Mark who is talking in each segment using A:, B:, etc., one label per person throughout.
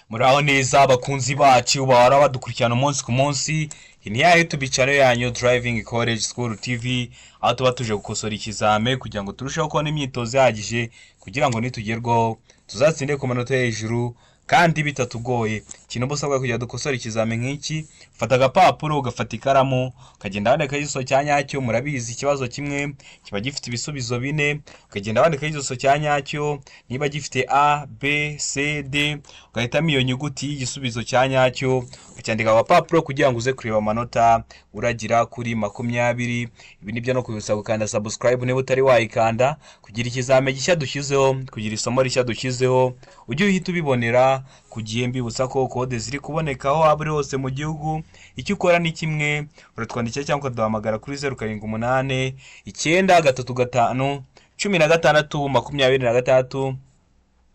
A: Muraho neza abakunzi bacu bahora badukurikirana umunsi ku munsi. Iyi ni ya YouTube channel yanyu Driving College School TV, aho tuba tuje gukosora ikizame kugira ngo turusheho kubona imyitozo ihagije, kugira ngo nitugerwaho tuzatsinde ku manota yo hejuru kandi bitatugoye. Ikintu uba usabwa kugira dukosore ikizame nk'iki: ufata agapapuro, ugafata ikaramu, ukagenda wandikaho igisubizo cya nyacyo. Murabizi, ikibazo kimwe kiba gifite ibisubizo bine. Ukagenda wandikaho igisubizo cya nyacyo, niba gifite A, B, C, D, ugahitamo iyo nyuguti y'igisubizo cya nyacyo, ukacyandika ku gapapuro kugira ngo uze kureba amanota uragira kuri 20. Ibi nibyo no kubibutsa gukanda subscribe niba utari wayikanda, kugira ikizame gishya dushyizeho, kugira isomo rishya dushyizeho, ujye uhita ubibonera ku gihe. Mbibutsa ko kode ziri kuboneka aho waba uri hose mu gihugu. Icyo ukora ni kimwe: uratwandikira cyangwa ukaduhamagara kuri 0789351626,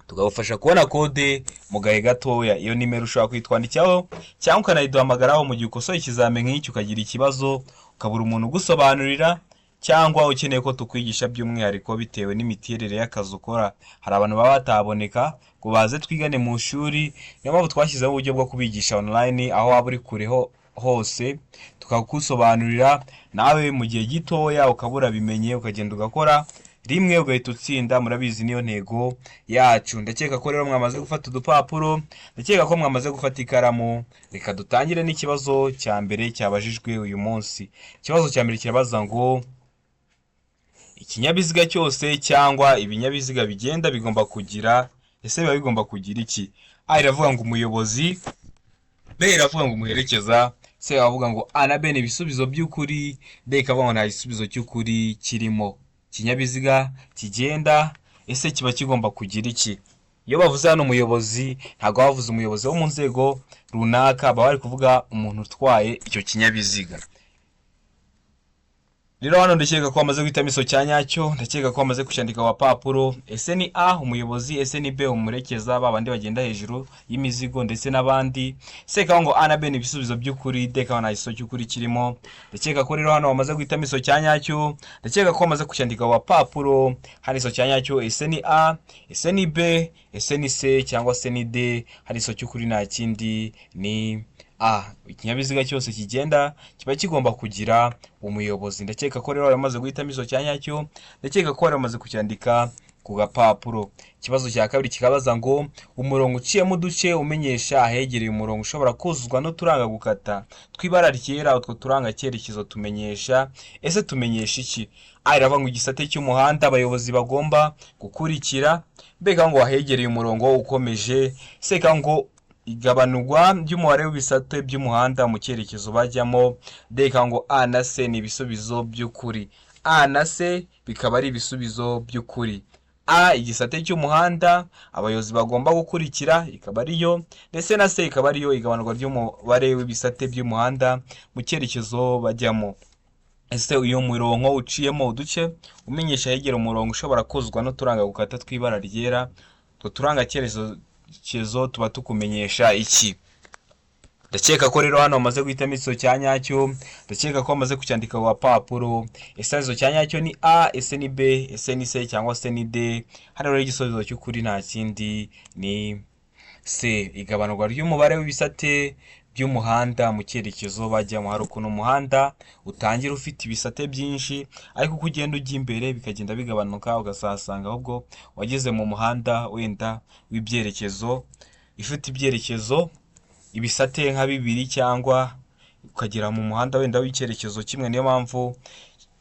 A: tukagufasha kubona kode mu gahe gatoya. Iyo nimero ushobora kuyitwandikiraho cyangwa ukanayiduhamagaraho mu gihe ukosoye ikizame nk'iki ukagira ikibazo, ukabura umuntu ugusobanurira, cyangwa ukeneye ko tukwigisha by'umwihariko bitewe n'imiterere y'akazi ukora. Hari abantu baba bataboneka ngo baze twigane mu ishuri, niyo mpamvu twashyizeho uburyo bwo kubigisha online, aho waba uri kure hose tukagusobanurira, nawe mu gihe gitoya ukaba urabimenye, ukagenda ugakora rimwe ugahita utsinda. Murabizi, niyo ntego yacu. Ndakeka ko rero mwamaze gufata udupapuro, ndakeka ko mwamaze gufata ikaramu. Reka dutangire n'ikibazo cya mbere cyabajijwe uyu munsi. Ikibazo cya mbere kirabaza ngo: ikinyabiziga cyose cyangwa ibinyabiziga bigenda bigomba kugira, ese biba bigomba kugira iki? A iravuga ngo umuyobozi, B iravuga ngo umuherekeza, C iravuga ngo A na B ni ibisubizo by'ukuri, D ikavuga ngo nta gisubizo cy'ukuri kirimo. Ikinyabiziga kigenda, ese kiba kigomba kugira iki? Iyo bavuze hano umuyobozi, ntabwo baba bavuze umuyobozi wo mu nzego runaka, baba bari kuvuga umuntu utwaye icyo kinyabiziga. Rero hano ndakeka ko wamaze guhitamo iso cya nyacyo, ndakeka ko wamaze kucyandika ku gapapuro. Ese ni A umuyobozi? Ese ni B umuherekeza, ba bandi bagenda hejuru y'imizigo ndetse n'abandi? C ikavuga ngo A na B ni ibisubizo by'ukuri, D ikaba nta gisubizo cy'ukuri kirimo. Ndakeka ko rero hano wamaze guhitamo iso cya nyacyo, ndakeka ko wamaze kucyandika ku gapapuro. Hano iso cya nyacyo, ese ni A, ese ni B, ese ni C cyangwa se ni D? Hano iso cy'ukuri nta kindi, ni A. Ikinyabiziga cyose kigenda kiba kigomba kugira umuyobozi. Ndakeka ko rero wari wamaze guhitamo iso cya nyacyo, ndakeka ko wari wamaze kucyandika ku gapapuro. Ikibazo cya kabiri kikabaza ngo: umurongo uciyemo uduce umenyesha ahegereye umurongo ushobora kuzuzwa n'uturanga gukata tw'ibara ryera, utwo turanga cyerekezo tumenyesha, ese tumenyesha iki? A iravuga ngo igisate cy'umuhanda abayobozi bagomba gukurikira, B ikavuga ngo ahegereye umurongo ukomeje, C ikavuga ngo igabanurwa ry'umubare w'ibisate by'umuhanda mu cyerekezo bajyamo, D ikavuga ngo A na C ni ibisubizo by'ukuri. A na C bikaba ari ibisubizo by'ukuri. A igisate cy'umuhanda abayobozi bagomba gukurikira ikaba ariyo, ndetse na C ikaba ariyo igabanurwa ry'umubare w'ibisate by'umuhanda mu cyerekezo bajyamo. Ese uyu murongo uciyemo uduce umenyesha ahegera umurongo ushobora kuzuzwa n'uturanga gukata tw'ibara ryera, utwo turanga cyerekezo tuba tukumenyesha iki? Ndakeka ko rero hano wamaze guhitamo igiso cya nyacyo, ndakeka ko wamaze kucyandika ku gapapuro. Ese igisubizo cya nyacyo ni A, ese ni B, ese ni C cyangwa se ni D? Hano rero igisubizo cy'ukuri nta kindi, ni C, igabanurwa ry'umubare w'ibisate by'umuhanda mu cyerekezo bajyamo. Hari ukuntu umuhanda utangira ufite ibisate byinshi, ariko uko ugenda ujya imbere bikagenda bigabanuka, ugasanga ahubwo wageze mu muhanda wenda w'ibyerekezo, ifite ibyerekezo ibisate nka bibiri, cyangwa ukagera mu muhanda wenda w'icyerekezo kimwe. Niyo mpamvu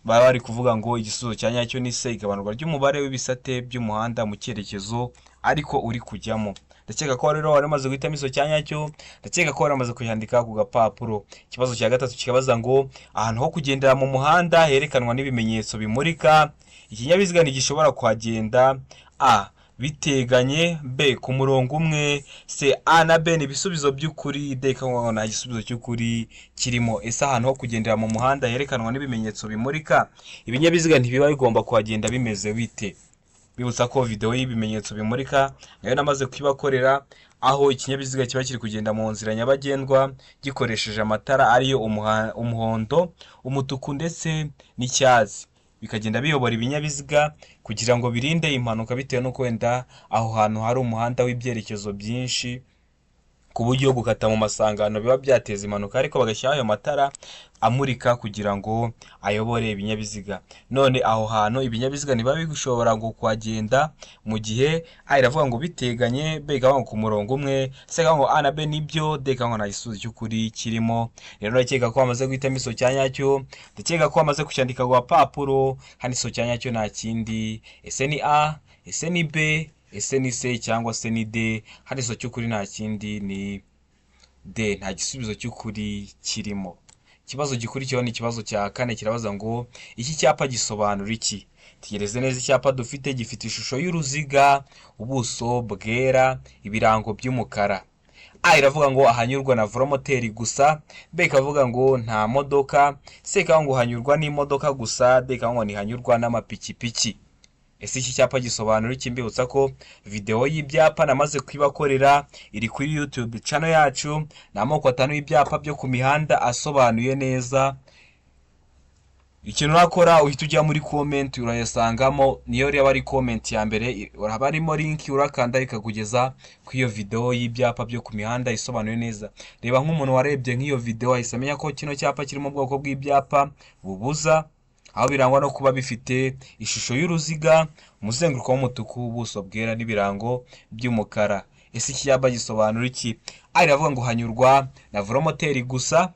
A: baba bari kuvuga ngo igisubizo cya nyacyo ni C, igabanurwa ry'umubare w'ibisate by'umuhanda mu cyerekezo ariko uri kujyamo. Ndakeka ko rero wari umaze guhitamo igiso cya nyacyo, ndakeka ko wari umaze kuyandika ku gapapuro. Ikibazo cya gatatu kikabaza ngo: ahantu ho kugendera mu muhanda herekanwa n'ibimenyetso bimurika, ikinyabiziga ntigishobora kuhagenda: A biteganye, B ku murongo umwe, C A na B ni ibisubizo by'ukuri, D ikavuga ngo nta gisubizo cy'ukuri kirimo. Ese ahantu ho kugendera mu muhanda herekanwa n'ibimenyetso bimurika, ibinyabiziga ntibiba bigomba kuhagenda bimeze bite? Bibutsa ko video y'ibimenyetso bimurika nayo namaze kuyibakorera, aho ikinyabiziga kiba kiri kugenda mu nzira nyabagendwa gikoresheje amatara ariyo umuhondo, umutuku ndetse n'icyatsi, bikagenda biyobora ibinyabiziga kugira ngo birinde impanuka, bitewe n'uko wenda aho hantu hari umuhanda w'ibyerekezo byinshi. ku buryo gukata mu masangano biba byateza impanuka, ariko bagashyiraho ayo matara amurika kugira ngo ayobore ibinyabiziga. None aho hantu ibinyabiziga ntibiba bishobora ngo kuhagenda mu gihe A iravuga ngo biteganye, B ikavuga ngo ku murongo umwe, C ikavuga ngo A na B nibyo, D ikavuga ngo nta gisubizo cy'ukuri kirimo. Rero ndakeka ko wamaze guhitamo igisubizo cya nyacyo, ndakeka ko wamaze kucyandika ku gapapuro. Hano igisubizo cya nyacyo nta kindi. Ese ni A, ese ni B, ese ni C cyangwa se ni D? Hano igisubizo cy'ukuri nta kindi, ni D, nta gisubizo cy'ukuri kirimo. Ikibazo gikurikiyeho ni ikibazo cya kane, kirabaza ngo iki cyapa gisobanura iki? Tegereze neza, icyapa dufite gifite ishusho y'uruziga, ubuso bwera, ibirango by'umukara. A iravuga ngo ahanyurwa na velomoteri gusa, B ikavuga ngo nta modoka, C ikavuga ngo hanyurwa n'imodoka gusa, D ikavuga ngo ntihanyurwa n'amapikipiki. Ese iki cyapa gisobanura iki? Mbibutsa ko videwo y'ibyapa namaze kuyibakorera, iri kuri YouTube channel yacu. Ni amoko atanu y'ibyapa byo ku mihanda asobanuye neza. Ikintu urakora, uhita ujya muri comment urayasangamo. Niyo yaba ari comment ya mbere, haba harimo link, urakanda ikakugeza ku iyo videwo y'ibyapa byo ku mihanda isobanuye neza. Reba nk'umuntu warebye nk'iyo videwo ahise amenya ko kino cyapa kiri mu bwoko bw'ibyapa bubuza, aho birangwa no kuba bifite ishusho y'uruziga, umuzenguruko w'umutuku, ubuso bwera n'ibirango by'umukara. Ese iki cyapa gisobanura iki? A iravuga ngo hanyurwa na velomoteri gusa,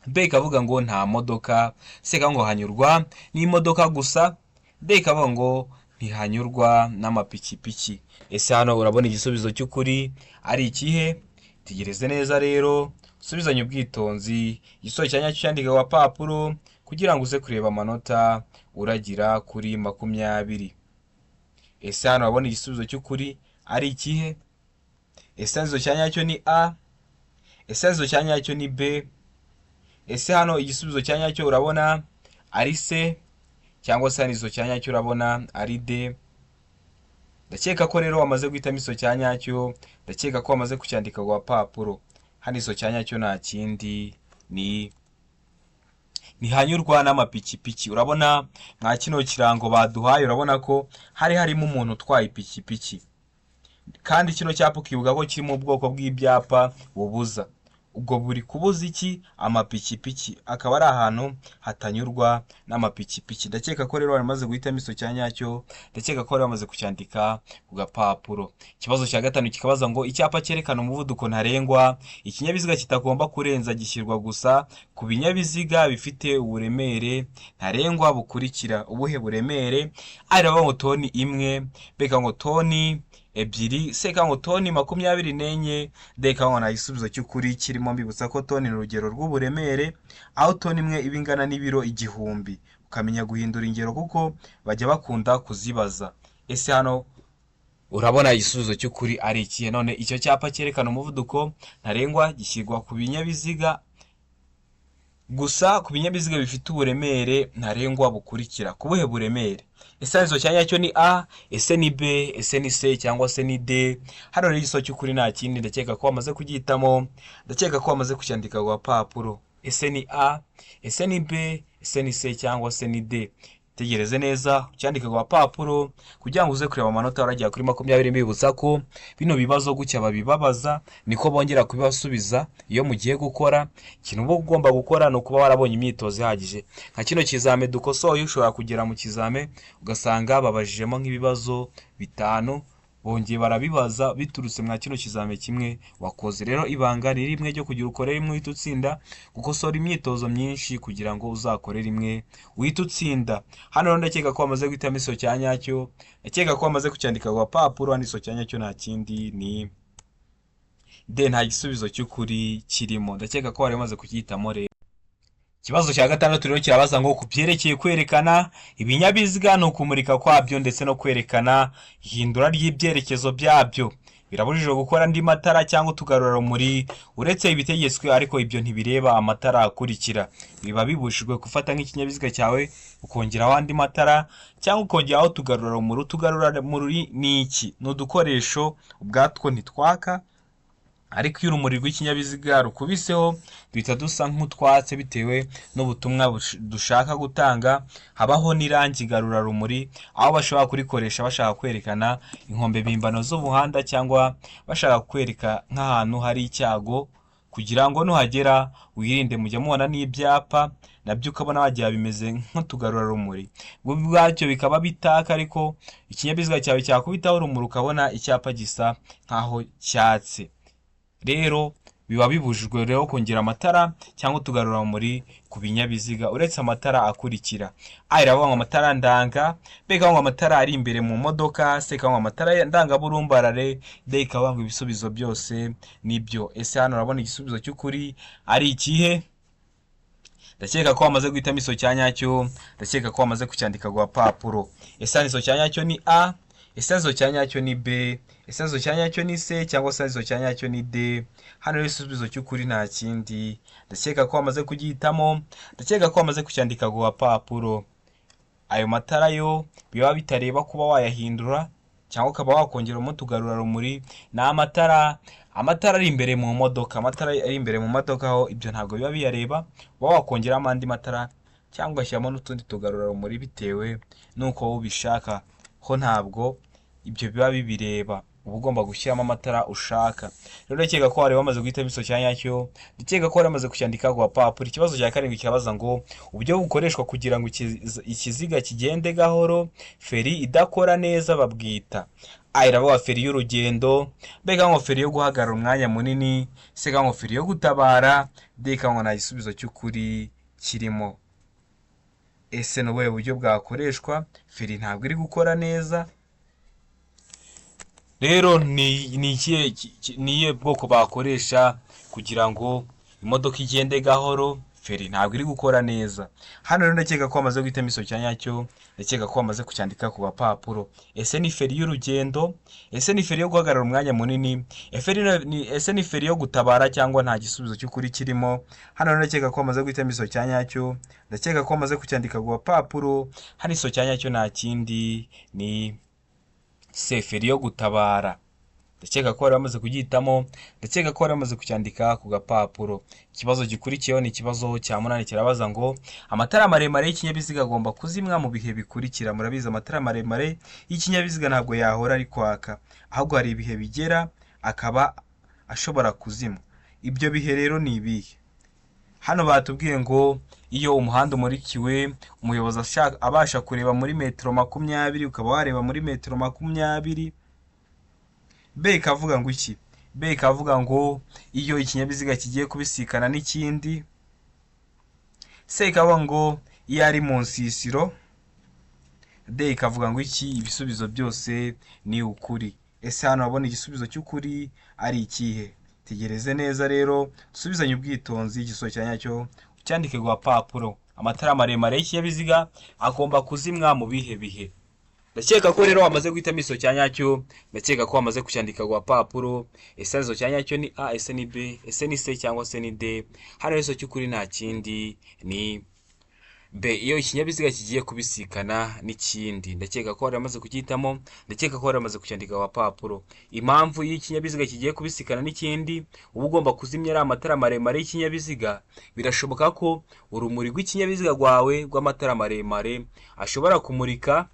A: B ikavuga ngo nta modoka, C ikavuga ngo hanyurwa n'imodoka gusa, D ikavuga ngo ntihanyurwa n'amapikipiki. Ese hano urabona igisubizo cy'ukuri ari ikihe? Tegereze neza rero, usubizanye ubwitonzi, igisubizo cya nyacyo cyandika ku gapapuro kugira ngo uze kureba amanota uragira kuri 20. Ese hano urabona igisubizo cy'ukuri ari ikihe? Ese igisubizo cya nyacyo ni A? Ese igisubizo cya nyacyo ni B? Ese hano igisubizo cya nyacyo urabona ari C, cyangwa se hano igisubizo cya nyacyo urabona ari D? Ndakeka ko rero wamaze guhitamo igisubizo cya nyacyo, ndakeka ko wamaze kucyandika ku gapapuro. Hano igisubizo cya nyacyo nta kindi, ni ntihanyurwa n'amapikipiki. Urabona nka kino kirango baduhaye, urabona ko hari harimo umuntu utwaye ipikipiki, kandi kino cyapa ukibuka ko kiri mu bwoko bw'ibyapa bubuza. Ubwo buri kubuza iki? Amapikipiki, akaba ari ahantu hatanyurwa n'amapikipiki. Ndakeka ko rero wamaze guhitamo igisubizo cya nyacyo, ndakeka ko wari wamaze kucyandika ku gapapuro. Ikibazo cya gatanu kikabaza ngo icyapa cyerekana umuvuduko ntarengwa ikinyabiziga kitagomba kurenza gishyirwa gusa ku binyabiziga bifite uburemere ntarengwa bukurikira. Ubuhe buremere? A iravuga ngo toni 1, B ikavuga ngo toni 2, C ikavuga ngo toni 24, D ikavuga ngo nta gisubizo cy'ukuri kirimo. Mbibutsa ko toni ni urugero rw'uburemere, aho toni 1 iba ingana n'ibiro 1000. Ukamenya guhindura ingero kuko bajya bakunda kuzibaza. Ese hano urabona igisubizo cy'ukuri ari ikihe? None icyo cyapa cyerekana umuvuduko ntarengwa gishyirwa ku binyabiziga gusa ku binyabiziga bifite uburemere ntarengwa bukurikira. Ku buhe buremere? Ese igisubizo cya nyacyo ni A, ese ni B, ese ni C cyangwa se ni D? Hano rero igisubizo cy'ukuri nta kindi, ndakeka ko wamaze kugihitamo, ndakeka ko wamaze kucyandika ku gapapuro. Ese ni A, ese ni B, ese ni C cyangwa se ni D? Tegereze neza ucyandike ku gapapuro kugira ngo uze kureba amanota uragera kuri 20. Mbibutsa ko bino bibazo gutya babibabaza, niko bongera kubibasubiza iyo mugiye gukora. Ikintu uba ugomba gukora ni ukuba warabonye imyitozo ihagije. Nka kino kizame dukosoye, ushobora kugera mu kizame ugasanga babajijemo nk'ibibazo bitanu, bongeye barabibaza biturutse mwa kino kizame kimwe wakoze. Rero ibanga ni rimwe ryo kugira ukore rimwe uhite utsinda: gukosora imyitozo myinshi kugira ngo uzakore rimwe uhite utsinda. Hano rero ndakeka ko wamaze guhitamo igisubizo cya nyacyo, ndakeka ko wamaze kucyandika ku gapapuro. Hano igisubizo cya nyacyo nta kindi, ni D, nta gisubizo cy'ukuri kirimo. Ndakeka ko wari wamaze kugihitamo rero. Ikibazo cya gatandatu rero kirabaza ngo ku byerekeye kwerekana ibinyabiziga ni ukumurika kwabyo ndetse no kwerekana ihindura ry'ibyerekezo byabyo, birabujijwe gukora andi matara cyangwa utugarurarumuri uretse ibitegetswe, ariko ibyo ntibireba amatara akurikira. Biba bibujijwe gufata nk'ikinyabiziga cyawe ukongeraho andi matara cyangwa ukongeraho utugarurarumuri. Utugarurarumuri ni iki? Ni udukoresho ubwatwo ntitwaka. Ariko iyo urumuri rw'ikinyabiziga rukubiseho duhita dusa nk'utwatse bitewe n'ubutumwa dushaka gutanga. Habaho n'irangi garurarumuri, aho bashobora kurikoresha bashaka kwerekana inkombe mpimbano z'umuhanda cyangwa bashaka kwereka nk'ahantu hari icyago kugira ngo nuhagera wirinde. Mujya mubona n'ibyapa nabyo ukabona wagira bimeze nk'utugarurarumuri, ubwacyo bikaba bitaka, ariko ikinyabiziga cyawe cyakubitaho urumuri ukabona icyapa gisa nk'aho cyatse. Rero biba bibujijwe rero kongera amatara cyangwa utugarurarumuri ku binyabiziga uretse amatara akurikira: A iravuga ngo amatara ndanga, B ikavuga ngo amatara ari imbere mu modoka, C ikavuga ngo amatara ndangaburumbarare, D ikavuga ngo ibisubizo byose nibyo. Ese hano urabona igisubizo cy'ukuri ari ikihe? Ndakeka ko wamaze guhitamo iso cya nyacyo, ndakeka ko wamaze kucyandika ku gapapuro. Ese hano iso cya nyacyo ni A? Ese iso cya nyacyo ni B? Ese iso cya nyacyo ni C cyangwa se iso cya nyacyo ni D? Hano rero igisubizo cy'ukuri nta kindi, ndakeka ko wamaze kugihitamo, ndakeka ko wamaze kucyandika ku gapapuro. Ayo matara yo biba bitareba kuba wayahindura cyangwa ukaba wakongeramo utugarurarumuri, ni amatara ari imbere mu modoka. Amatara ari imbere mu modoka ho ibyo ntabwo biba biyareba, uba wakongeramo andi matara cyangwa ugashyiramo n'utundi tugarurarumuri bitewe n'uko wowe ubishaka, ho ntabwo ibyo biba bibireba, uba ugomba gushyiramo amatara ushaka. Rero ndakeka ko wari wamaze guhitamo iso cya nyacyo, ndakeka ko wari wamaze kucyandika ku gapapuro. Ikibazo cya karindwi kirabaza ngo uburyo bukoreshwa kugira ngo ikiziga kigende gahoro feri idakora neza babwita: A iravuga feri y'urugendo, B ikavuga ngo feri yo guhagarara umwanya munini, C ikavuga ngo feri yo gutabara, D ikavuga ngo nta gisubizo cy'ukuri kirimo. Ese ni ubuhe buryo bwakoreshwa feri ntabwo iri gukora neza? Rero ni ikihe ni iyihe bwoko bakoresha kugira ngo imodoka igende gahoro feri ntabwo iri gukora neza? Hano rero ndakeka ko wamaze guhitamo iso cya nyacyo, ndakeka ko wamaze kucyandika ku gapapuro. Ese ni feri y'urugendo? Ese ni feri yo guhagarara umwanya munini? Ese ni feri yo gutabara cyangwa nta gisubizo cy'ukuri kirimo? Hano rero ndakeka ko wamaze guhitamo iso cya nyacyo, ndakeka ko wamaze kucyandika ku gapapuro. Hano iso cya nyacyo nta kindi ni C, feri yo gutabara. Ndakeka ko wari wamaze kugihitamo, ndakeka ko wari wamaze kucyandika ku gapapuro. Ikibazo gikurikiyeho ni ikibazo cya munani, kirabaza ngo amatara maremare y'ikinyabiziga agomba kuzimwa mu bihe bikurikira. Murabizi, amatara maremare y'ikinyabiziga ntabwo yahora ari kwaka, ahubwo hari ibihe bigera akaba ashobora kuzimwa. Ibyo bihe rero ni ibihe? Hano batubwiye ngo iyo umuhanda umurikiwe, umuyobozi abasha kureba muri metero 20, ukaba wareba muri metero 20. B ikavuga ngo iki? B ikavuga ngo iyo ikinyabiziga kigiye kubisikana n'ikindi. C ikavuga ngo iyo ari mu nsisiro. D ikavuga ngo iki? Ibisubizo byose ni ukuri. Ese hano urabona igisubizo cy'ukuri ari ikihe? Tegereze neza rero, usubizanye ubwitonzi, igisubizo cya nyacyo ucyandike ku gapapuro. Amatara maremare y'ikinyabiziga agomba kuzimwa mu bihe bihe? Ndakeka ko rero wamaze guhitamo iso cya nyacyo, ndakeka ko wamaze kucyandika ku gapapuro. Ese iso cya nyacyo ni A? Ese ni B? Ese ni C cyangwa se ni D? Hano rero iso cy'ukuri nta kindi ni B, iyo ikinyabiziga kigiye kubisikana n'ikindi. Ndakeka ko wari wamaze kucyitamo, ndakeka ko wari wamaze kucyandika ku gapapuro. Impamvu iyo ikinyabiziga kigiye kubisikana n'ikindi uba ugomba kuzimya ari amatara maremare y'ikinyabiziga, birashoboka ko urumuri rw'ikinyabiziga rwawe rw'amatara maremare ashobora kumurika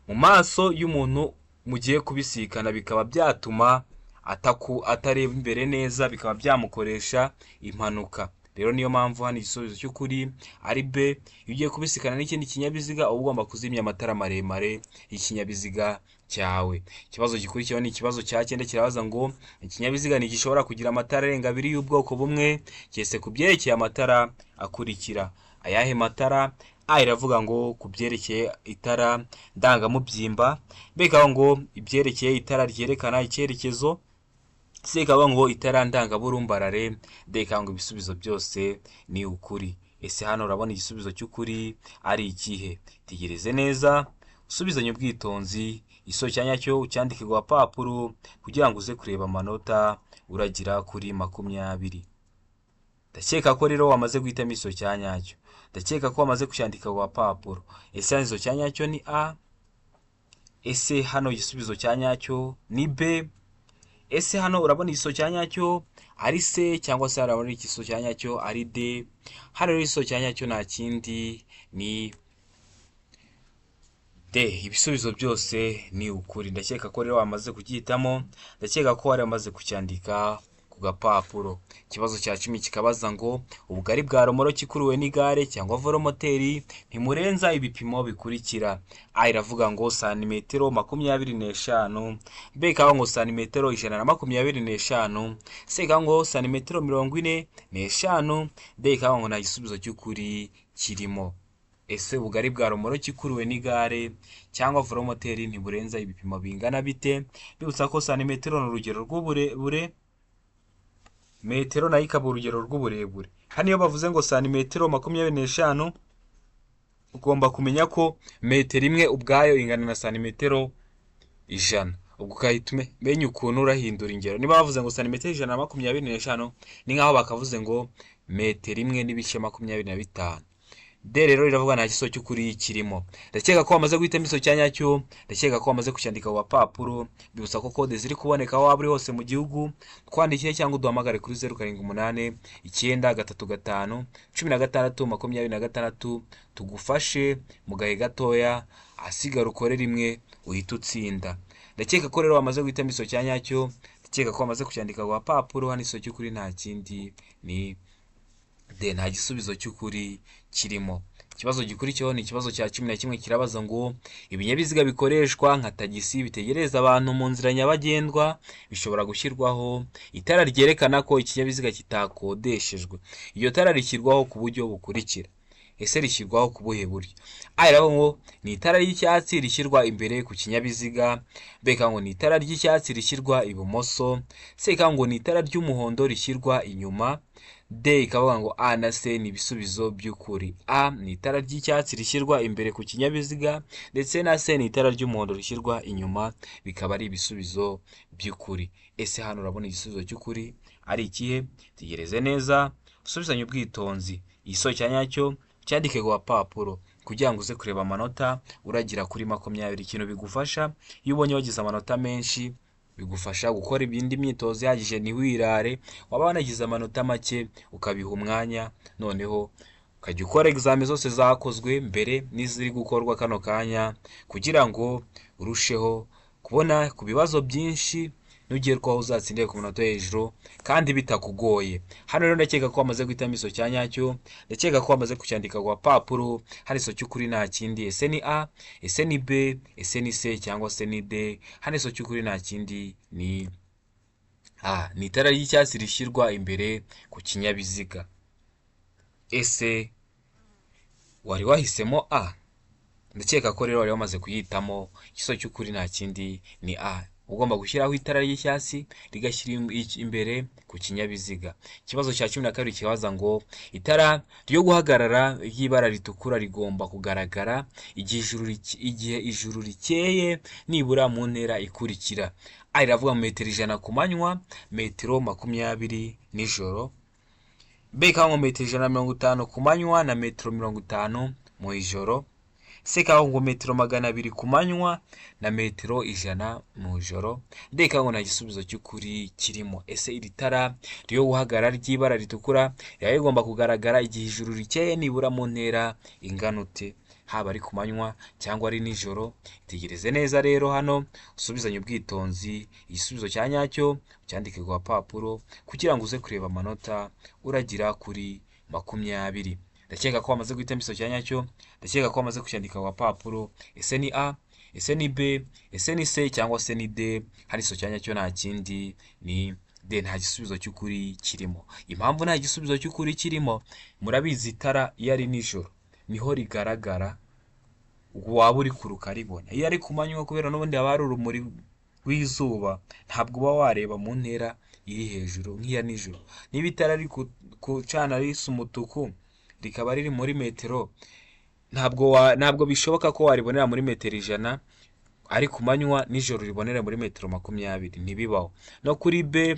A: mu maso y'umuntu mugiye kubisikana, bikaba byatuma atareba imbere neza, bikaba byamukoresha impanuka. Rero niyo mpamvu hano igisubizo cy'ukuri ari B. Iyo ugiye kubisikana n'ikindi kinyabiziga uba ugomba kuzimya amatara maremare y'ikinyabiziga cyawe. Ikibazo gikurikiyeho ni ikibazo cya cyenda, kirabaza ngo ikinyabiziga ntigishobora kugira amatara arenga abiri y'ubwoko bumwe keretse ku byerekeye amatara akurikira. Ayahe matara? A iravuga ngo ku byerekeye itara ndangamubyimba, B ikavuga ngo ibyerekeye itara ryerekana icyerekezo, C ikavuga ngo itara ndangaburumbarare, D ikavuga ngo ibisubizo byose ni ukuri. Ese hano urabona igisubizo cy'ukuri ari ikihe? Tegereze neza, usubizanye ubwitonzi, igisubizo cya nyacyo ucyandike ku gapapuro kugira ngo uze kureba amanota uragira kuri 20. Ndakeka ko rero wamaze guhitamo igisubizo cya nyacyo, ndakeka ko wamaze kucyandika ku gapapuro. Ese hano igisubizo cya nyacyo ni A? Ese hano igisubizo cya nyacyo ni B? Ese hano urabona igisubizo cya nyacyo ari C, cyangwa se urabona igisubizo cya nyacyo ari D? Hano rero igisubizo cya nyacyo nta kindi ni D. Ibisubizo byose ni ukuri. Ndakeka ko rero wamaze kugihitamo, ndakeka ko wari wamaze kucyandika ku gapapuro. Ikibazo cya 10 kikabaza ngo ubugari bwa romoroki ikuruwe n'igare cyangwa velomoteri ntimurenza ibipimo bikurikira. A iravuga ngo santimetero 25, B ikavuga ngo santimetero 125, C ikavuga ngo santimetero 45, D ikavuga ngo nta gisubizo cy'ukuri kirimo. Ese ubugari bwa romoroki ikuruwe n'igare cyangwa velomoteri ntiburenza ibipimo bingana bite? Bibutsa ko santimetero ni urugero rw'uburebure, metero nayo ikaba urugero rw'uburebure. Hano iyo bavuze ngo santimetero 25, ugomba kumenya ko metero imwe ubwayo ingana na santimetero 100. Ubwo ugahita umenya ukuntu urahindura ingero. Niba bavuze ngo santimetero 125, ni nk'aho bakavuze ngo metero imwe n'ibice 25. D rero iravuga nta gisubizo cy'ukuri kirimo. Ndakeka ko wamaze guhitamo igisubizo cya nyacyo, ndakeka ko wamaze kucyandika ku gapapuro. Bibutsa ko kode ziri kuboneka aho waba uri hose mu gihugu, twandikire cyangwa uduhamagare kuri 078935 16 26, tugufashe mu gahe gatoya, ahasigara ukore rimwe uhite utsinda. Ndakeka ko rero wamaze guhitamo igisubizo cya nyacyo, ndakeka ko wamaze kucyandika ku gapapuro. Hano igisubizo cy'ukuri nta kindi ni D, nta gisubizo cy'ukuri kirimo. Ikibazo gikurikiyeho ni ikibazo cya 11, kirabaza ngo ibinyabiziga bikoreshwa nka tagisi bitegereza abantu mu nzira nyabagendwa bishobora gushyirwaho itara ryerekana ko ikinyabiziga kitakodeshejwe. Iryo tara rishyirwaho ku buryo bukurikira. Ese rishyirwaho ku buhe buryo? A iravuga ngo ni itara ry'icyatsi rishyirwa imbere ku kinyabiziga, B ikavuga ngo ni itara ry'icyatsi rishyirwa ibumoso, C ikavuga ngo ni itara ry'umuhondo rishyirwa inyuma, D ikavuga ngo A na C ni ibisubizo by'ukuri. A ni itara ry'icyatsi rishyirwa imbere ku kinyabiziga, ndetse na C ni itara ry'umuhondo rishyirwa inyuma, bikaba ari ibisubizo by'ukuri. Ese hano urabona igisubizo cy'ukuri ari ikihe? Tegereze neza, usubizanye ubwitonzi. Igisubizo cya nyacyo cyandike ku gapapuro kugira ngo uze kureba amanota uragira kuri 20. Ikintu bigufasha iyo ubonye wagize amanota menshi, bigufasha gukora indi myitozo ihagije ntiwirare. Waba wanagize amanota make ukabiha umwanya, noneho ukajya ukora egizame zose zakozwe mbere n'iziri gukorwa kano kanya, kugira ngo urusheho kubona ku bibazo byinshi, nugerwaho uzatsindire ku manota yo hejuru kandi bitakugoye. Hano rero ndakeka ko wamaze guhitamo igisubizo cya nyacyo, ndakeka ko wamaze kucyandika ku gapapuro. Hano igisubizo cy'ukuri nta kindi. Ese ni A, ese ni B, ese ni C, cyangwa se ni D? Hano igisubizo cy'ukuri nta kindi ni A, ni itara ry'icyatsi rishyirwa imbere ku kinyabiziga. Ese wari wahisemo A? Ndakeka ko rero wari wamaze kuyihitamo. Igisubizo cy'ukuri nta kindi ni A. Ugomba gushyiraho itara ry'icyatsi rigashyira imbere ku kinyabiziga. Ikibazo cya 12 kibaza ngo itara ryo guhagarara ry'ibara ritukura rigomba kugaragara igihe ijuru rikeye nibura mu ntera ikurikira. A iravuga metero 100 ku manywa, metero 20 nijoro. B ikavuga ngo metero 150 ku manywa na metero 50 mu ijoro. C ikavuga ngo metero 200 ku manywa na metero 100 mu ijoro. D ikavuga ngo nta gisubizo cy'ukuri kirimo. Ese iri tara ryo guhagarara ry'ibara ritukura riba rigomba kugaragara igihe ijuru rikeye nibura mu ntera ingana ute, haba ari ku manywa cyangwa ari nijoro? Itegereze neza rero hano, usubizanye ubwitonzi. Igisubizo cya nyacyo ucyandike ku gapapuro kugira ngo uze kureba amanota uragira kuri 20. Ndakeka ko wamaze guhitamo igisubizo cya nyacyo, ndakeka ko wamaze kucyandika ku gapapuro. Ese ni A, ese ni B, ese ni C, cyangwa se ni D? Hano igisubizo cya nyacyo nta kindi ni D, nta gisubizo cy'ukuri kirimo. Impamvu nta gisubizo cy'ukuri kirimo, murabizi, itara iyo ari nijoro niho rigaragara, waba uri kure ukaribona. Iyo ari ku manywa, kubera n'ubundi haba hari urumuri rw'izuba, ntabwo uba wareba mu ntera iri hejuru nk'iya nijoro. Niba itara riri gucana risa umutuku rikaba riri muri metero, ntabwo bishoboka ko waribonera muri metero 100 ari ku manywa, nijoro ribonera muri metero 20, ntibibaho. No kuri B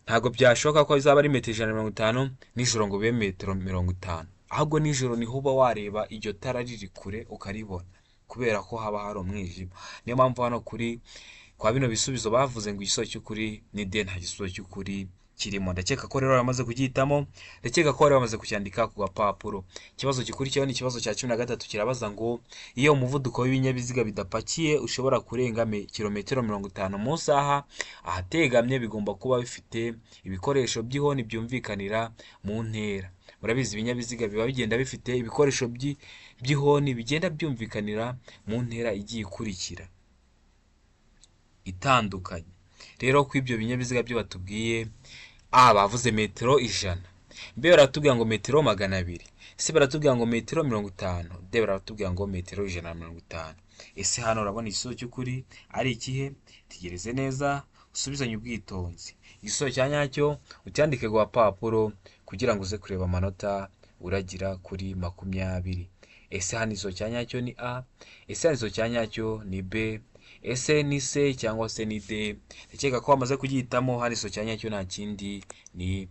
A: ntabwo byashoboka ko izaba ari metero 150 nijoro ngo bibe metero 50. Ahubwo nijoro niho uba wareba iryo tara riri kure ukaribona, kubera ko haba hari umwijima. Niyo mpamvu hano kuri Kwa bino bisubizo bavuze ngo igisubizo cy'ukuri ni D, nta gisubizo cy'ukuri kirimo. Ndakeka ko rero bamaze kugihitamo, ndakeka ko bari bamaze kucyandika ku gapapuro. Ikibazo gikurikiyeho ni ikibazo cya 13, kirabaza ngo iyo umuvuduko w'ibinyabiziga bidapakiye ushobora kurenga kilometero 50 mu isaha, ahategamye bigomba kuba bifite ibikoresho by'ihoni byumvikanira mu ntera. Murabizi ibinyabiziga biba bigenda bifite ibikoresho by'ihoni bigenda byumvikanira mu ntera igiye ikurikira itandukanye. Rero ku ibyo binyabiziga byo batubwiye, A bavuze metero 100, B baratubwira ngo metero 200, C baratubwira ngo metero 50, D baratubwira ngo metero 150. Ese hano urabona igisubizo cy'ukuri ari ikihe? Tegereze neza usubizanye ubwitonzi. Igisubizo cya nyacyo ucyandike ku gapapuro kugira ngo uze kureba amanota uragira kuri 20. Ese hano igisubizo cya nyacyo ni A? Ese hano igisubizo cya nyacyo ni B? Ese ni C cyangwa se ni D? Ndakeka ko wamaze kugihitamo. Hano igisubizo cya nyacyo nta kindi ni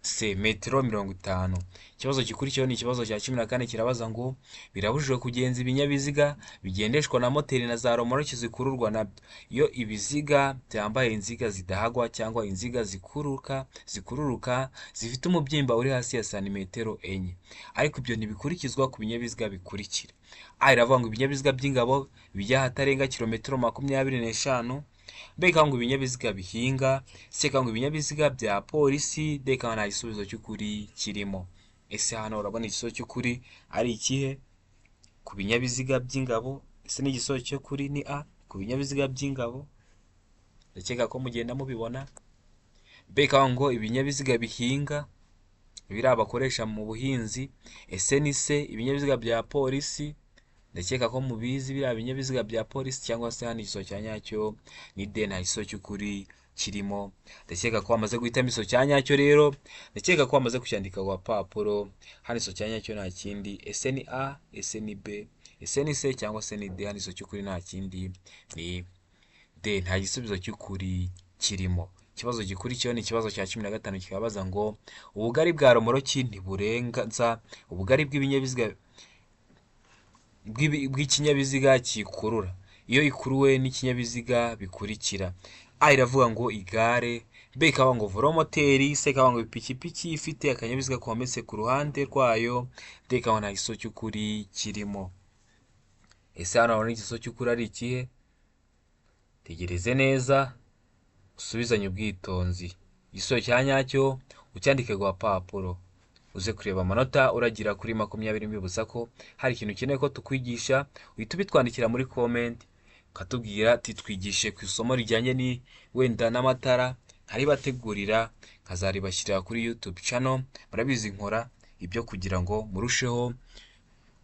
A: C, metero 50. Ikibazo gikurikiyeho ni ikibazo cya 14, kirabaza ngo birabujijwe kugenza ibinyabiziga bigendeshwa na moteri na za romoroki zikururwa nabyo iyo ibiziga byambaye inziga zidahagwa cyangwa inziga zikururuka zifite umubyimba uri hasi ya santimetero 4, ariko ibyo ntibikurikizwa ku binyabiziga bikurikira. A iravuga ngo ibinyabiziga by'ingabo bijya ahatarenga kilometero 25, B ikavuga ngo ibinyabiziga bihinga, C ikavuga ngo ibinyabiziga bya polisi, D ikavuga nta gisubizo cy'ukuri kirimo. Ese hano urabona igisubizo cy'ukuri ari ikihe? Ku binyabiziga by'ingabo, ese ni igisubizo cy'ukuri ni A ku binyabiziga by'ingabo? Ndakeka ko mugenda mubibona. B ikavuga ngo ibinyabiziga bihinga, biriya bakoresha mu buhinzi. Ese ni C ibinyabiziga bya polisi? Ndakeka ko mubizi biriya binyabiziga bya polisi. Cyangwa se hano igisubizo cya nyacyo ni D, nta gisubizo cy'ukuri kirimo. Ndakeka ko wamaze guhitamo igisubizo cya nyacyo rero, ndakeka ko wamaze kucyandika ku gapapuro. Hano igisubizo cya nyacyo nta kindi, ese ni A, ese ni B, ese ni C cyangwa se ni D? Hano igisubizo cy'ukuri nta kindi ni D, nta gisubizo cy'ukuri kirimo. Ikibazo gikurikiyeho ni ikibazo cya 15, kikabaza ngo ubugari bwa romoroki ntiburenza ubugari bw'ibinyabiziga bw'ikinyabiziga kikurura iyo ikuruwe n'ikinyabiziga bikurikira. A iravuga ngo igare, B ikavuga ngo velomoteri, C ikavuga ngo ipikipiki ifite akanyabiziga kometse ku ruhande rwayo, D ikavuga nta gisubizo cy'ukuri kirimo. Ese hano urabona igisubizo cy'ukuri ari ikihe? Tegereze neza usubizanye ubwitonzi. Igisubizo cya nyacyo ucyandike ku gapapuro, uze kureba amanota uragira kuri 20. Mbibutsa ko hari ikintu ukeneye ko tukwigisha, uhita ubitwandikira muri comment ukatubwira ati twigishe ku isomo rijyanye ni wenda n'amatara, nkaribategurira nkazaribashyirira kuri YouTube channel. Murabizi nkora ibyo kugira ngo murusheho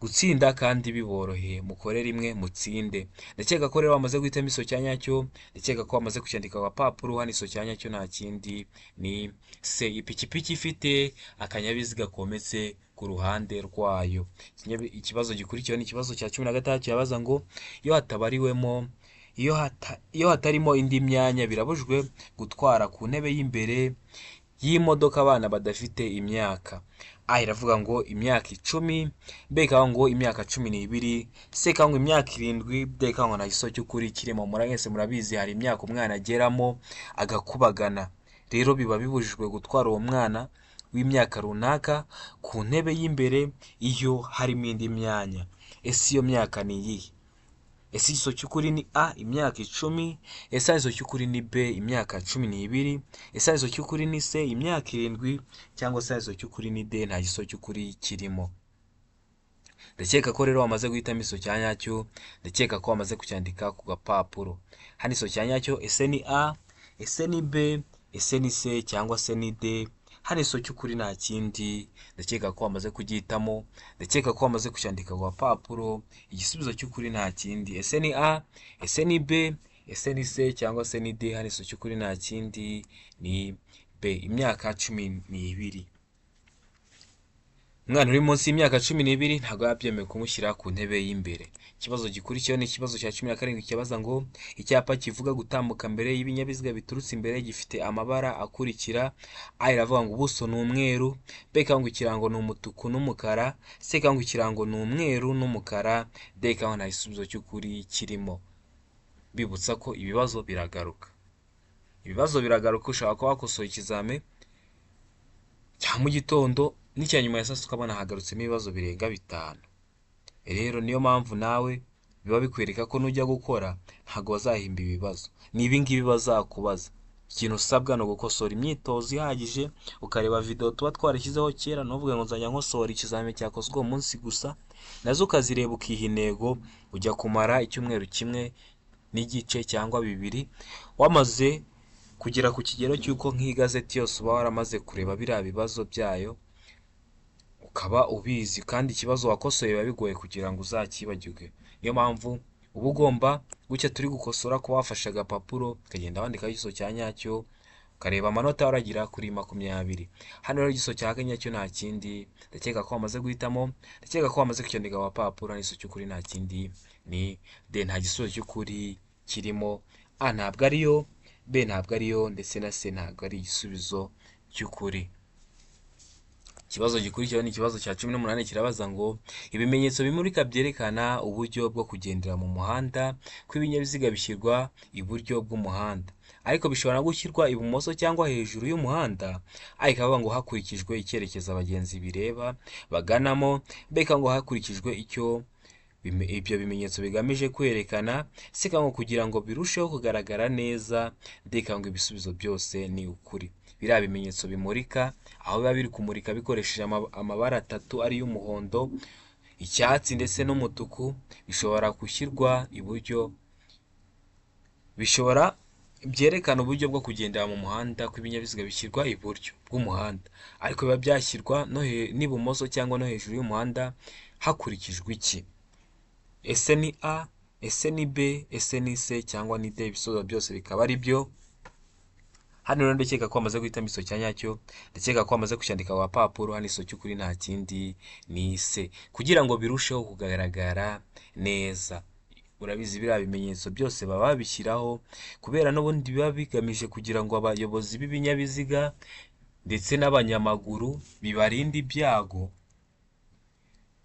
A: gutsinda kandi biboroheye, mukore rimwe mutsinde. Ndakeka ko rero wamaze guhitamo igisubizo cya nyacyo, ndakeka ko wamaze kucyandika ku gapapuro. Hano igisubizo cya nyacyo nta kindi ni C, ipikipiki ifite akanyabiziga kometse ku ruhande rwayo. Ikibazo gikurikiyeho ni ikibazo cya 16, kirabaza ngo iyo hatabariwemo iyo hatarimo indi myanya birabujijwe gutwara ku ntebe y'imbere y'imodoka abana badafite imyaka. A iravuga ngo imyaka 10, B ikavuga ngo imyaka 12, C ikavuga ngo imyaka 7, D ikavuga ngo nta gisubizo cy'ukuri kirimo. Mwese murabizi hari imyaka umwana ageramo agakubagana, rero biba bibujijwe gutwara uwo mwana w'imyaka runaka ku ntebe y'imbere iyo harimo indi myanya. Ese iyo myaka ni iyihe? Ese igisubizo cy'ukuri ni A imyaka 10? Ese igisubizo cy'ukuri ni B imyaka 12? Ese igisubizo cy'ukuri ni C imyaka 7? Cyangwa se igisubizo cy'ukuri ni D, nta gisubizo cy'ukuri kirimo? Ndakeka ko rero wamaze guhitamo igisubizo cya nyacyo, ndakeka ko wamaze kucyandika ku gapapuro. Hano igisubizo cya nyacyo ese ni A, ese ni B, ese ni C cyangwa se ni D? Hano igisubizo cy'ukuri nta kindi, ndakeka ko wamaze kugihitamo, ndakeka ko wamaze kucyandika ku gapapuro. Igisubizo cy'ukuri nta kindi, ese ni A, ese ni B, ese ni C cyangwa se ni D? Hano igisubizo cy'ukuri nta kindi ni B, imyaka 12. Umwana uri munsi y'imyaka 12 ntabwo biba byemewe kumushyira ku ntebe y'imbere. Ikibazo gikurikiyeho ni ikibazo cya 17, kibaza ngo icyapa kivuga gutambuka mbere y'ibinyabiziga biturutse imbere gifite amabara akurikira. A iravuga ngo ubuso ni umweru, B ikavuga ngo ikirango ni umutuku n'umukara, C ikavuga ngo ikirango ni umweru n'umukara, D ikavuga nta gisubizo cy'ukuri kirimo. Bibutsa ko ibibazo biragaruka. Ibibazo biragaruka, ushobora kuba wakosoye ikizame cya mu gitondo n'icya nyuma ya saa sita ukabona hagarutsemo ibibazo birenga 5. Rero niyo mpamvu nawe biba bikwereka ko nujya gukora ntabwo bazahimba ibibazo. Ni ibi ngibi bazakubaza. Ikintu usabwa ni ugukosora imyitozo ihagije, ukareba video tuba twarashyizeho kera, ntuvuge ngo nzajya nkosora ikizamini cyakozwe uwo munsi gusa, nazo ukazireba ukiha intego, ujya kumara icyumweru kimwe n'igice cyangwa 2, wamaze kugera ku kigero cy'uko nk'igazeti yose uba waramaze kureba biriya bibazo byayo, ukaba ubizi kandi ikibazo wakosoye biba bigoye kugira ngo uzakibagirwe. Niyo mpamvu uba ugomba gutya turi gukosora kuba wafashe agapapuro ukagenda wandikaho igisubizo cya nyacyo, ukareba amanota waragira kuri 20. Hano rero igisubizo cya nyacyo nta kindi, ndakeka ko wamaze guhitamo, ndakeka ko wamaze kucyandika ku gapapuro, igisubizo cy'ukuri nta kindi ni D, nta gisubizo cy'ukuri kirimo. A ntabwo ariyo, B ntabwo ariyo, ndetse na C ntabwo ari igisubizo cy'ukuri. Ikibazo gikurikiraho ni ikibazo cya 18, kirabaza ngo ibimenyetso bimurika byerekana uburyo bwo kugendera mu muhanda kw'ibinyabiziga bishyirwa iburyo bw'umuhanda, ariko bishobora no gushyirwa ibumoso cyangwa hejuru y'umuhanda. A ikavuga ngo hakurikijwe icyerekezo abagenzi bireba baganamo, B ikavuga ngo hakurikijwe icyo ibyo bimenyetso bigamije kwerekana, C ikavuga ngo kugira ngo birusheho kugaragara neza, D ikavuga ngo ibisubizo byose ni ukuri. Biriya bimenyetso bimurika, aho biba biri kumurika bikoresheje amabara 3 ariyo umuhondo, icyatsi ndetse n'umutuku, bishobora gushyirwa iburyo, bishobora byerekana uburyo bwo kugendera mu muhanda kw'ibinyabiziga bishyirwa iburyo bw'umuhanda, ariko biba byashyirwa n'ibumoso cyangwa no hejuru y'umuhanda hakurikijwe iki? Ese ni A, ese ni B, ese ni C cyangwa ni D? Ibisubizo byose bikaba ari byo. Hano rero ndakeka ko wamaze guhitamo igisubizo cya nyacyo, ndakeka ko wamaze kucyandika ku gapapuro. Hano igisubizo cy'ukuri nta kindi ni C, kugira ngo birusheho kugaragara neza. Urabizi biriya bimenyetso byose baba babishyiraho kubera n'ubundi biba bigamije kugira ngo abayobozi b'ibinyabiziga ndetse n'abanyamaguru bibarinde ibyago,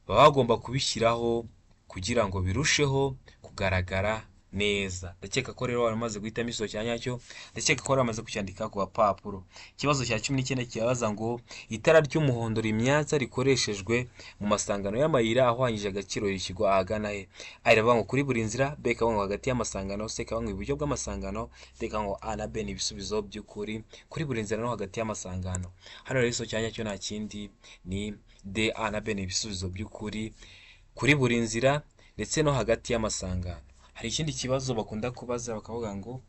A: baba bagomba kubishyiraho kugira ngo birusheho kugaragara neza. Ndakeka ko rero wari umaze guhitamo igisubizo cya nyacyo, ndakeka ko wari wamaze kucyandika ku gapapuro. Ikibazo cya 19 kirabaza ngo itara ry'umuhondo rimyatsa rikoreshejwe mu masangano y'amayira ahwanyije agaciro rishyirwa ahagana he? A iravuga ngo kuri buri nzira, B ikavuga ngo hagati y'amasangano, C ikavuga ngo iburyo bw'amasangano, D ikavuga ngo A na B ni ibisubizo by'ukuri, kuri buri nzira no hagati y'amasangano. Hano rero igisubizo cya nyacyo nta kindi ni D, A na B ni ibisubizo by'ukuri, kuri buri nzira ndetse no hagati y'amasangano. Hari ikindi kibazo bakunda kubaza bakavuga ngo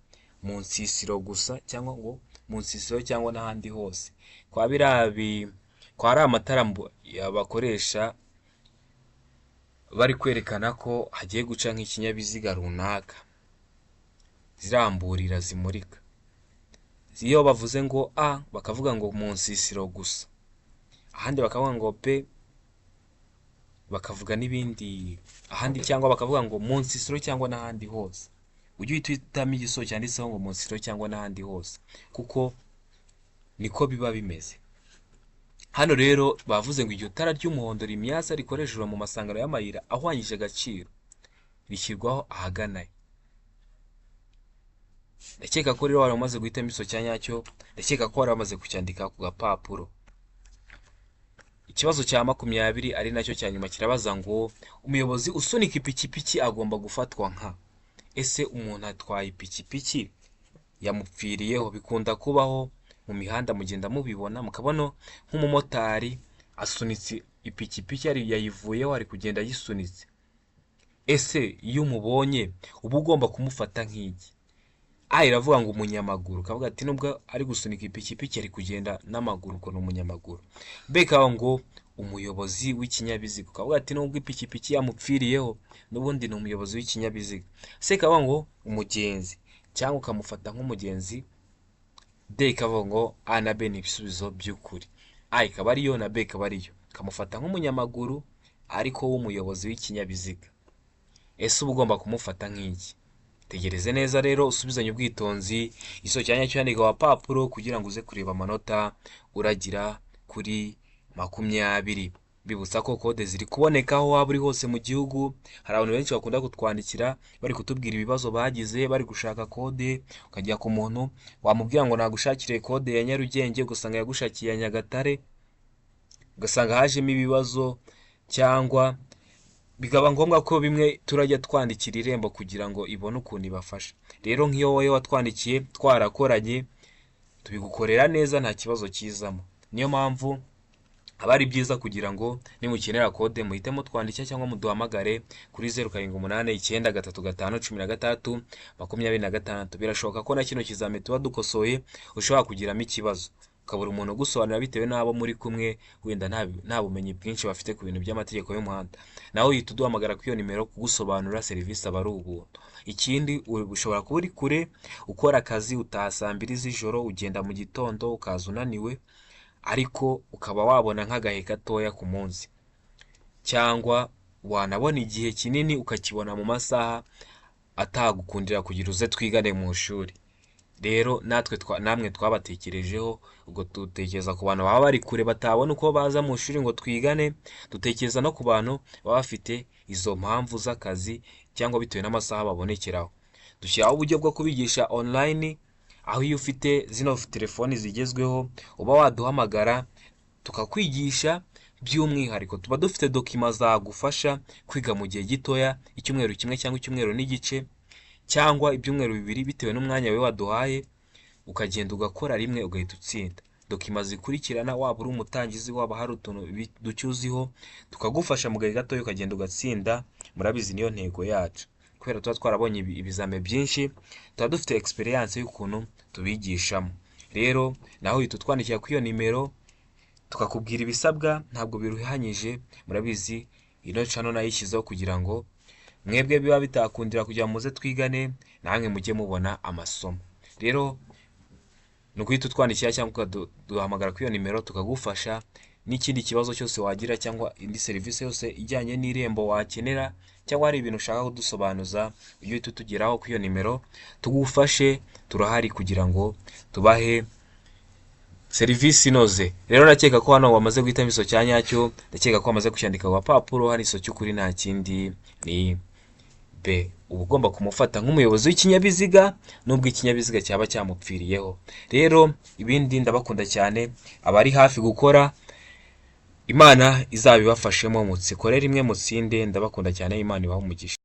A: mu nsisiro gusa cyangwa ngo mu nsisiro cyangwa n'ahandi hose. Kwa biriya kwa ari amatara bakoresha bari kwerekana ko hagiye guca nk'ikinyabiziga runaka, ziramburira zimurika. Iyo bavuze ngo A bakavuga ngo mu nsisiro gusa, ahandi bakavuga ngo B bakavuga n'ibindi ahandi, cyangwa bakavuga ngo mu nsisiro cyangwa n'ahandi hose. Ujye uhita uhitamo igisubizo cyanditseho ngo mu nsisiro cyangwa n'ahandi hose, kuko niko biba bimeze. Hano rero bavuze ngo iryo tara ry'umuhondo rimyatsa rikoreshejwe mu masangano y'amayira ahwanyije agaciro rishyirwaho ahagana he? Ndakeka ko rero wari umaze guhitamo igisubizo cya nyacyo, ndakeka ko wari wamaze kucyandika ku gapapuro. Ikibazo cya 20 ari nacyo cya nyuma kirabaza ngo umuyobozi usunika ipikipiki agomba gufatwa nka. Ese umuntu atwaye ipikipiki yamupfiriyeho? Bikunda kubaho mu mihanda, mugenda mubibona, mukabona nk'umumotari asunitse ipikipiki yayivuyeho ari kugenda ayisunitse. Ese iyo umubonye uba ugomba kumufata nk'iki? A iravuga ngo umunyamaguru, kavuga ati nubwo ari gusunika ipikipiki ari kugenda n'amaguru, ubwo ni umunyamaguru. B ikavuga ngo umuyobozi w'ikinyabiziga, ukavuga ati nubwo ipikipiki yamupfiriyeho n'ubundi ni umuyobozi w'ikinyabiziga. C ikavuga ngo umugenzi, cyangwa ukamufata nk'umugenzi. D ikavuga ngo A na B ni ibisubizo by'ukuri. A ikaba ariyo na B ikaba ariyo, ukamufata nk'umunyamaguru ariko w'umuyobozi w'ikinyabiziga. Ese uba ugomba kumufata nk'iki? Tegereze neza rero usubizanye ubwitonzi igisubizo cya nyacyo yandika ku gapapuro kugira ngo uze kureba amanota uragira kuri 20. Mbibutsa ko kode ziri kuboneka aho waba uri hose mu gihugu. Hari abantu benshi bakunda kutwandikira bari kutubwira ibibazo bagize bari gushaka kode, ukajya ku muntu wamubwira ngo nagushakire kode ya Nyarugenge, ugasanga yagushakiye iya Nyagatare, ugasanga hajemo ibibazo cyangwa bikaba ngombwa ko bimwe turajya twandikira Irembo kugira ngo ibone ukuntu ibafasha. Rero nk'iyo wowe watwandikiye twarakoranye, tubigukorera neza, nta kibazo kizamo. Niyo mpamvu aba ari byiza kugira ngo nimukenera kode muhite mutwandikira cyangwa muduhamagare kuri 0789351626. Birashoboka ko na kino kizami tuba dukosoye ushobora kugiramo ikibazo, ukabura umuntu ugusobanurira bitewe n'abo muri kumwe, wenda nta bumenyi bwinshi bafite ku bintu by'amategeko y'umuhanda. Nawe uhita uduhamagara kuri iyo nimero, kugusobanurira serivisi aba ari ubuntu. Ikindi, ushobora kuba uri kure ukora akazi, utaha saa 2 z'ijoro, ugenda mu gitondo ukaza unaniwe, ariko ukaba wabona nk'agahe gatoya ku munsi, cyangwa wanabona igihe kinini ukakibona mu masaha atagukundira kugira uze twigane mu ishuri. Rero natwe namwe twabatekerejeho, ubwo dutekereza ku bantu baba bari kure batabona uko baza mu ishuri ngo twigane, dutekereza no ku bantu baba bafite izo mpamvu z'akazi cyangwa bitewe n'amasaha babonekeraho. Dushyiraho uburyo bwo kubigisha online, aho iyo ufite zino telefoni zigezweho uba waduhamagara tukakwigisha. By'umwihariko tuba dufite document zagufasha kwiga mu gihe gitoya, icyumweru kimwe cyangwa icyumweru n'igice cyangwa ibyumweru 2, bitewe n'umwanya wowe waduhaye, ukagenda ugakora rimwe ugahita utsinda. Document zikurikirana, waba uri umutangizi, waba hari utuntu duke uziho, tukagufasha mu gahe gatoya ukagenda ugatsinda. Murabizi niyo ntego yacu, kubera tuba twarabonye ibizame byinshi, tuba dufite experience y'ukuntu tubigishamo. Rero nawe uhita utwandikira kuri iyo nimero tukakubwira ibisabwa, ntabwo biruhanyije. Murabizi ino channel nayishyizeho kugira ngo mwebwe biba bitakundira kugira ngo muze twigane, namwe mujye mubona amasomo. Rero ni uguhita utwandikira cyangwa ukaduhamagara kuri iyo nimero tukagufasha n'ikindi kibazo cyose wagira, cyangwa indi serivisi yose ijyanye n'Irembo wakenera, cyangwa hari ibintu ushaka kudusobanuza, ujye uhita utugeraho kuri iyo nimero tugufashe. Turahari kugira ngo tubahe serivisi inoze. Rero ndakeka ko hano wamaze guhitamo iso cya nyacyo, ndakeka ko wamaze kucyandika ku gapapuro. Hano iso cy'ukuri nta kindi ni B. Uba ugomba kumufata nk'umuyobozi w'ikinyabiziga nubwo ikinyabiziga cyaba cyamupfiriyeho. Rero ibindi, ndabakunda cyane. Abari hafi gukora, Imana izabibafashemo, mutsikore rimwe mutsinde. Ndabakunda cyane, Imana ibahe umugisha.